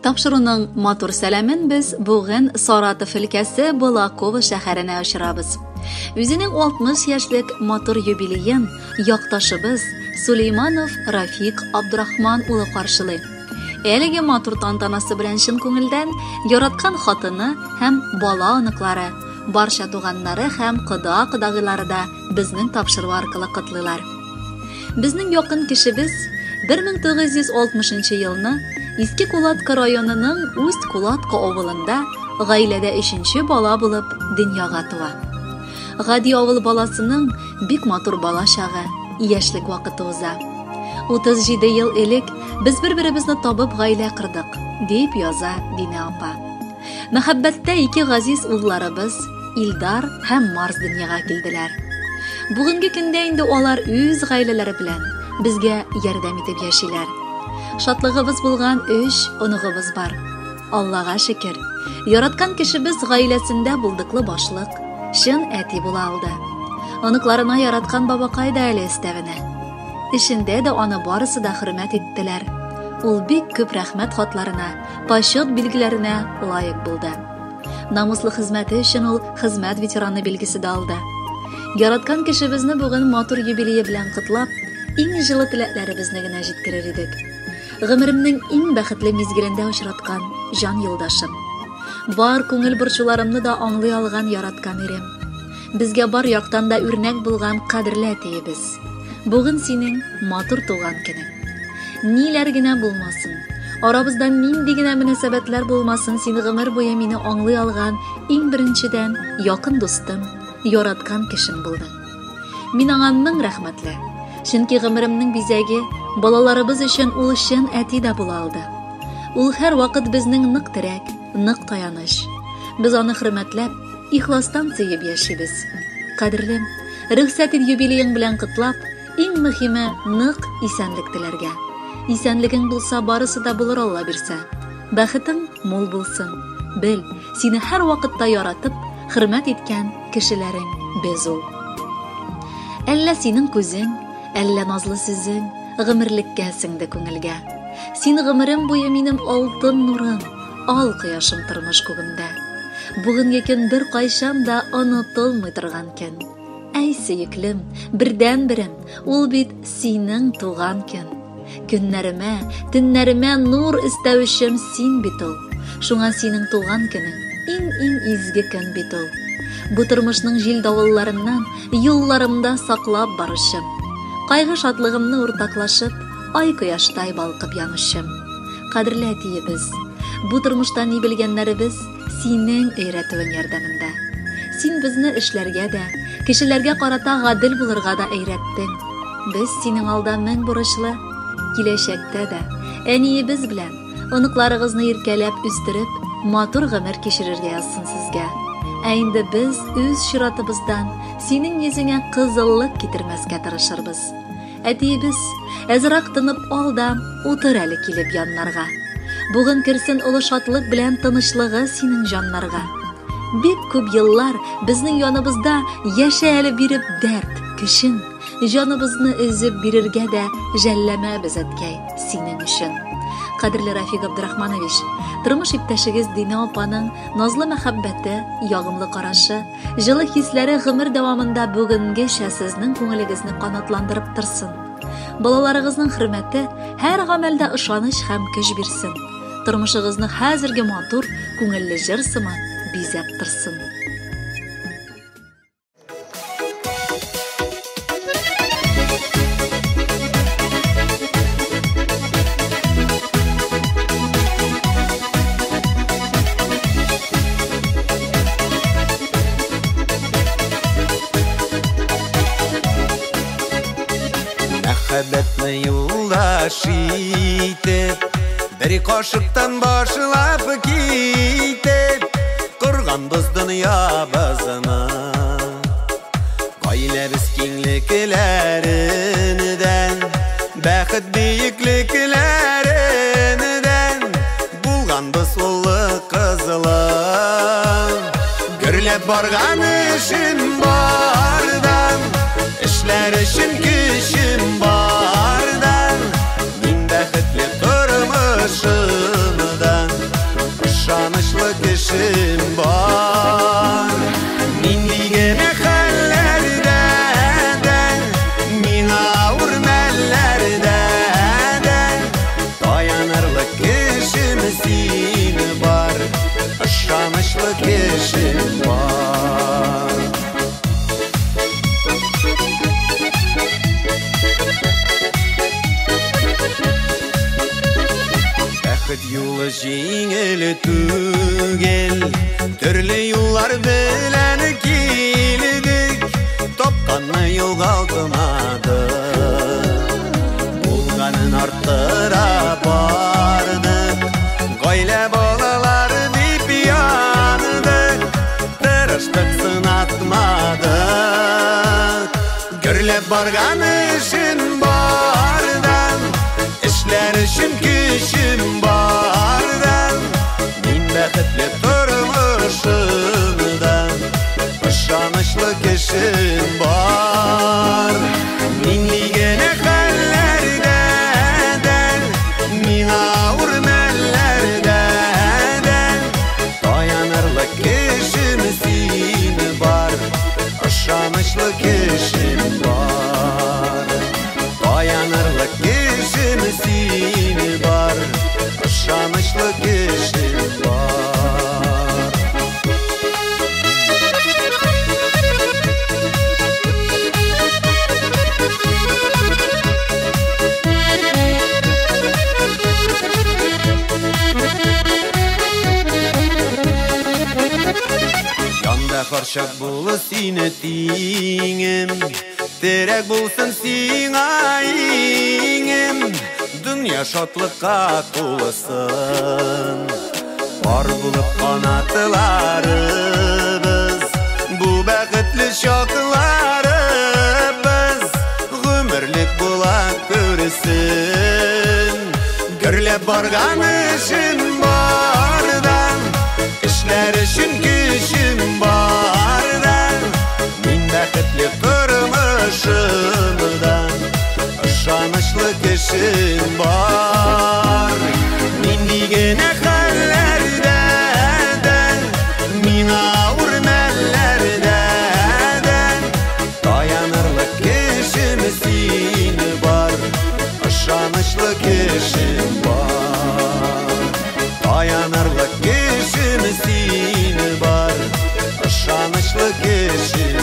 Тапшыруның матур сәламен без бүген Саратов өлкәсе Балаково шәһәренә очырабыз. Үзенең 60 яшьлек матур юбилеен якташыбыз Сулейманов Рафик Абдурахман улы каршылый. Әлеге матур тантанасы белән чын күңелдән яраткан хатыны һәм бала оныклары, барча туганнары һәм кода-кодагыйлары да безнең тапшыру аркылы котлыйлар. Безнең якын кешебез 1960 елны Иске Кулатка районының Усть-Кулатка авылында гаиләдә өченче бала булып дөньяга туа. Гади авыл баласының бик матур бала чагы, яшьлек вакыты уза. 37 ел элек без бер-беребезне табып гаилә кордык, дип яза Динә апа. Мәхәббәттә ике газиз улларыбыз Илдар һәм Марс дөньяга килделәр. Бүгенге көндә инде алар үз гаиләләре белән безгә ярдәм итеп яшиләр. Шатлыгыбыз булган өч оныгыбыз бар. Аллага шөкер, яраткан кешебез гаиләсендә булдыклы башлык, чын әти була алды. Оныкларына яраткан бабакай да әле өстәвенә. Эшендә дә аны барысы да хөрмәт иттеләр. Ул бик күп рәхмәт хатларына, почет билгеләренә лаек булды. Намуслы хезмәте өчен ул хезмәт ветераны билгесе дә алды. Яраткан кешебезне бүген матур юбилее белән котлап, иң җылы теләкләребезне генә җиткерер идек. Гомеремнең иң бәхетле мизгелендә очраткан җан юлдашым. Бар күңел борчуларымны да аңлый алган яраткан ирем. Безгә бар яктан да үрнәк булган кадерле әтиебез. Бүген синең матур туган көнең. Ниләр генә булмасын, арабызда нинди генә мөнәсәбәтләр булмасын, син гомер буе мине аңлый алган иң беренчедән якын дустым, яраткан кешем булдың. Мин аңа мең рәхмәтле. Чөнки гомеремнең бизәге, балаларыбыз өчен ул чын әти дә була алды. Ул һәрвакыт безнең нык терәк, нык таяныч. Без аны хөрмәтләп, ихластан сөеп яшибез. Кадерлем, рөхсәт ит юбилеең белән котлап, иң мөһиме нык исәнлек теләргә. Исәнлегең булса, барысы да булыр Алла бирсә. Бәхетең мул булсын. Бел, сине һәрвакытта яратып, хөрмәт иткән кешеләрең без ул. Әллә синең күзең, әллә назлы сүзең гомерлеккә сеңде күңелгә. Син гомерем буе минем алтын нурым, ал кояшым тормыш күгемдә. Бүгенге көн беркайчан да онытылмый торган көн. Әй, сөеклем, бердәнберем, ул бит синең туган көн. Көннәремә, төннәремә нур өстәүчем син бит ул. Шуңа синең туган көнең иң-иң изге көн бит ул. Бу тормышның җил-давылларыннан юлларымда саклап баручым. Кайгы-шатлыгымны уртаклашып, ай кояштай балкып янучым. Кадерле әтиебез, бу тормышта ни белгәннәребез синең өйрәтүең ярдәмендә. Син безне эшләргә дә, кешеләргә карата гадел булырга да өйрәттең. Без синең алда мең бурычлы. Киләчәктә дә әниебез белән оныкларыгызны иркәләп үстереп, матур гомер кичерергә язсын сезгә. Ә инде без үз чиратыбыздан синең йөзеңә кызыллык китермәскә тырышырбыз. Әтиебез, әзрәк тынып ал да, утыр әле килеп яннарга. Бүген керсен олы шатлык белән тынычлыгы синең җаннарга. Бик күп еллар безнең яныбызда яшә әле биреп дәрт, көчең. Җаныбызны өзеп бирергә дә жәлләмәбез, әткәй, синең өчен. Кадерле Рафик Абдрахманович, тормыш иптәшегез Динә апаның назлы мәхәббәте, ягымлы карашы, җылы хисләре гомер дәвамында бүгенгечә сезнең күңелегезне канатландырып торсын. Балаларыгызның хөрмәте һәр гамәлдә ышаныч һәм көч бирсен. Тормышыгызны хәзерге матур, күңелле җыр сыман бизәп торсын. Мәхәббәтне юлдаш итеп, бер кашыктан башлап китеп, корганбыз дөньябызны. Гаиләбез киңлекләреннән, бәхет биеклекләреннән, булганбыз улы кызлы. Гөрләп барган эшем бардан, эшләр өчен көчем бардан, мин бәхетле тормышымда. Ышанычлы кешем бар. Бәхет юлы җиңел түгел, төрле юллар белән килдек, тапканны югалтмадык, булганын арттыра бардык, гаилә балалар дип яндык, тырыштык, сынатмадык. Гөрләп барган эшем бардан, эшләр өчен көчем бардан, мин бәхетле тормышымдан, ышанычлы кешем бар. Нинди генә хәлләрдә дә, миңа авыр мәлләрдә дә, таянырлык кешем син бар, ышанычлы кешем бар. Таянырлык кешем син бар, ышанычлы кешем бар. Янда һәрчак булыр сине тиңем, терәк булсын сиңа иңем, дөнья шатлыкка тулсын. Пар булып канатларыбыз, бу бәхетле чакларыбыз гомерлек була күрсен. Гөрләп барган эшем бардан, эшләр өчен көчем бардан, мин бәхетле тормышымдан, ышанычлы кешем бар. Нинди генә хәлләрдә дә, миңа авыр мәлләрдә дә, таянырлык кешем син бар, ышанычлы кешем бар. Таянырлык кешем син бар, ышанычлы кешем